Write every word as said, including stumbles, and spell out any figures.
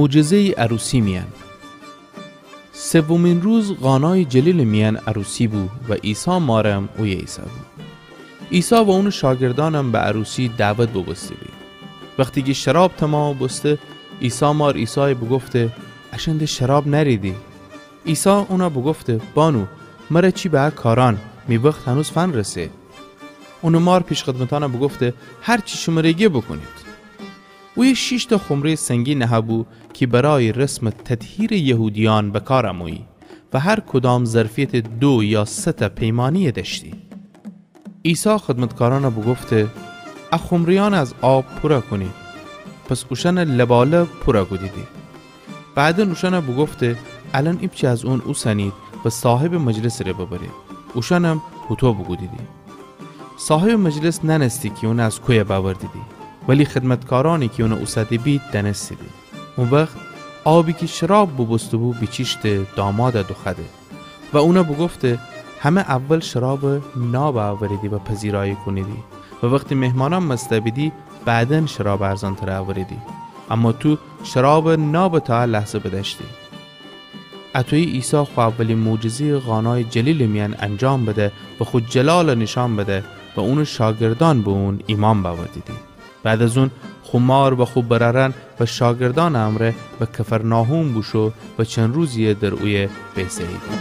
معجزه‌یٚ عروسی میأن. سومین روز قانایٚ جلیلٚ میأن عروسی بو و عیسی مارم اویه ایسه‌بو. عیسی و اونٚ شاگردأنم به عروسی دعوت بوبوسته‌بید. وختی کی شراب تومامَ بوسته، عیسی مار عیسایَ بوگفته: اشأن ده شراب نأریدی. عیسی اونَ بوگفته: بانو، مرَ چی به ا کارأن؟ می وخت هنوز فنرسه. اونٚ مار پیشخدمتأنَ بوگفته: هر چی شمره گه بوکونید. اویه شیشتأ خمره‌یٚ سنگی نهه‌بو کی برایٚ رسمٚ تطهیرٚ یهودیأن بکار امویی و هر کدام ظرفیتٚ دو یا سه‌تأ پیمانه‌یی دأشتی. عیسی خدمتکارأنَ بوگفته: ا خمره‌یأنَ از آب پورَ کونید. پس اوشأنَ لبالب پورَ کودیدی. بعداً اوشأنَ بوگفته: الأن ایپچه از اون اوسنید و صاحبٚ مجلسٚ ره ببرید. اوشأنم هوطو بوکودیدی. صاحبٚ مجلس نأنستی کی اونَ از کویه بأوردیدی، ولی خدمتکارأنی کی اونَ اوسده‌بید دأنستیدی. او وخت آبی کی شراب بوبوسته‌بو بیچیشته، دامادَ دوخوأده و اونَ بوگفته: همه اول شرابٚ نابَ أوریدی و پذیرایی کونیدی و وختی مهمانأن مستَ بیدی، بعداً شرابٚ ارزأن‌ترَ أوریدی. اما تو شرابٚ نابَ تا ا لحظه بدأشتی. اطویی عیسی خو اولی معجزه‌یٚ قانایٚ جلیلٚ میأن انجام بده و خو جلالَ نیشأن بده و اونٚ شاگردأن به اون ایمأن بأوردیدی. بعد از اون خو مار و خو برأرأن و شاگردأنٚ امرأ به کفرناحوم بوشو و چند روزیی در اویه بیسه‌ییدی.